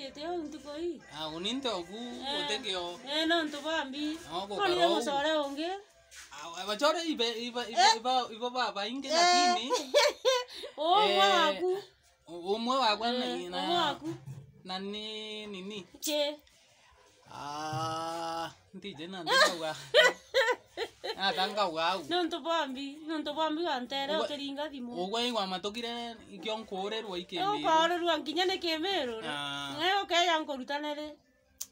Utindete au ntuko hii. Ah, uninte ogu otekio. Eh, no ntubambi. No Nonire mucore ungi. Bachore ibe ibe ibe ibe baba inge lakini. Oh, waku. Umwe wakwa na waku. Na ni nini? Che. Ah, ndije na ndauga. Ah, tanga wau. No ntubambi, no ntubambi gantere otiringa thimu. Ugwe igwa matokire ikio nkurerwa ikemiru. Ukorerwa nginya ni kemiru. Ne okeja nkurutanere.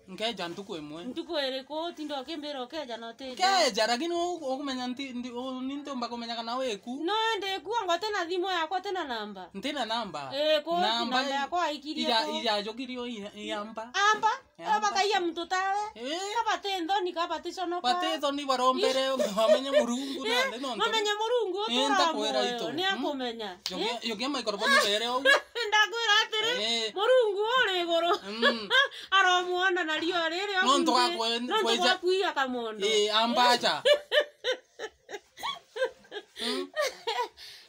Nkeja ntuku imwe. Ntuku iriku tindo kimbira okeja no tinde. Keja lakini ukumenya nti nintomba kumenya kana weku. No ndiku anga tena thimu yakwa tena namba. Ntina namba. Eh, ko namba yakwa aikirie. Ija ija jokirio iamba. Amba. Aba kaiya mtu tawe. Kaba tendo kaba tisonoka. Bate thoni barombere bamenye murungu na no. Bamenye murungu tura. Ni akumenya. Yokia microphone bere ou. Ndakwira atiri. Murungu uri iguru. Aromuona na rio riri no ntwakwe kuiya kamondo. Eh, ambacha.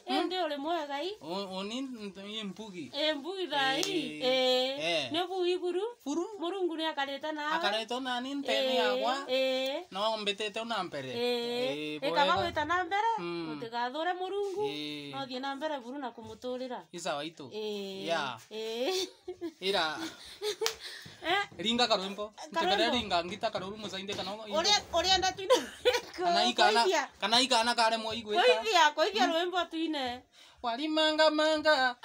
Ende uri mwega i? Oni mbugi. Eh, mbugi thai. Eh. Ni mbugi buru? Buru. Murungu ni akareta nawe. Akareta nani ntene yakwa. Eh. No mbetete na mbere. Eh. Ikaba gwita na mbere, utigathure murungu. No thie na mbere buru na kumuturira. Isawa itu. Eh. Ya. Eh. Ira. Eh. Ringa karwimbo. Ntekere ringa ngita karuru musainde kana. Uria uria ndatuine. Kana ikana kana ikana kare mo igweta. Koithia koithia rwimbo tuine. Walimanga manga.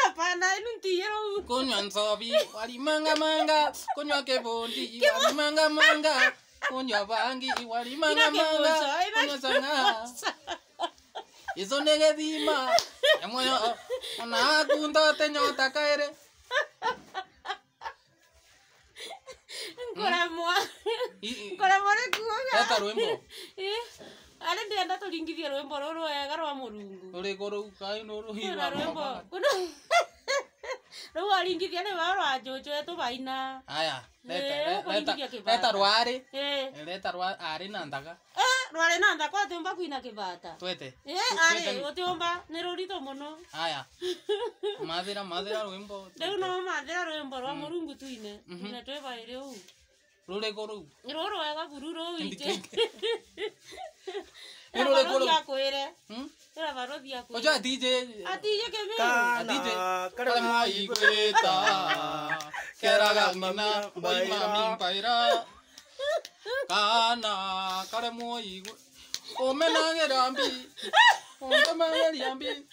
Hapana, inu ntiyero. Kunywa nsobi, walimanga manga, kunywa kebondi, walimanga manga, kunywa bangi, walimanga manga, kunywa sanga. Izo nege dima. Emoyo ona akunda tenyota kaere. Nkoramwa. Nkoramwa kuoga. Eta rwimbo. Eh. Ari ndienda turingithie rwimbo ruru wega rwa murungu. Ruriko ruu kai no ruhirwa. Rwimbo. Kuna. Ruu aringithia ni wa rwa njuju etu baina. Aya, leta leta leta rwari. Eh. Leta rwa ari na ndaga. Eh, rwari na ndaga utiumba kuina kibata. Twete. Eh, ari utiumba ni rurito muno. Aya. Mathira mathira rwimbo. Riu no mathira rwimbo rwa murungu tuine. Tuine twebaire uu. Ruriko ruu. Ruru wega buru ruu ite. Ruriko ruu. Akwire. Ira barothi akwire. Ojo atije. Atije kemiru. Atije. Karema igweta. Keraga ngina oima mimpaira. Kana karemo igwe. Omenagera mbi. Omenagera mbi.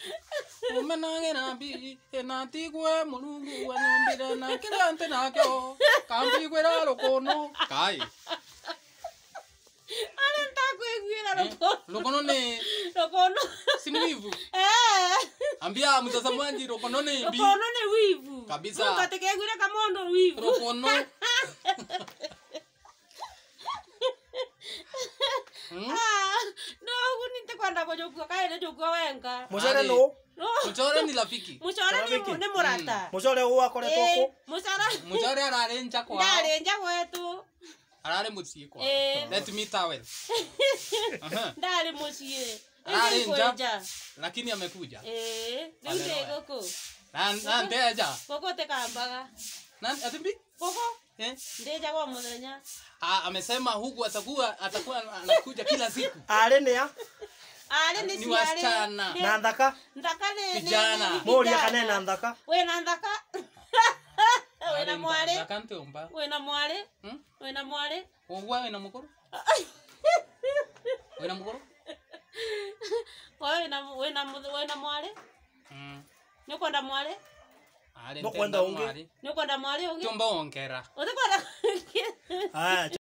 Omenagera mbi. Enatigwe murungu wanyombire na kirante nakyo. Kambigwera rukono. Kai. Ari ntakwiguira rukono. Rukono ni rukono. Si ni wivu. Eh. Ambia mtazamaji rukono ni mbi. Rukono ni wivu. Kabisa. Mungu atekegwira kamondo wivu. Rukono. Ah, no ninte kwenda kujukua kae njukua wenga. Mucore no. Mucore ni rafiki. Mucore ni murata. Mucore uwa akoretwo ku? Mucore. Mucore arari nja kwao. Ndari nja gwetu. Arari mucii kwao. Let me towel. Ndari mucii. Arari nja. Lakini amekuja. Eh, riu ndi guku. Na ndeja. Guku tikambaga. Na atimbi? Guku? Eh? Ndeja kwa muthenya. Ah, amesema huku atakuwa anakuja kila siku. Ari ni ya? Ari ni ni wasichana. Na ndaka? Ndaka ni vijana. Muri kana na ndaka? We na ndaka. We na mwari. Ndaka ntiomba. We na mwari. We na mwari. Ogwa we na mukuru? We na mukuru? We na mwari? Ni kwenda mwari? Ari No kwenda ungi. Ni kwenda mwari ungi? Tiomba ongera. Utikwenda. Ah.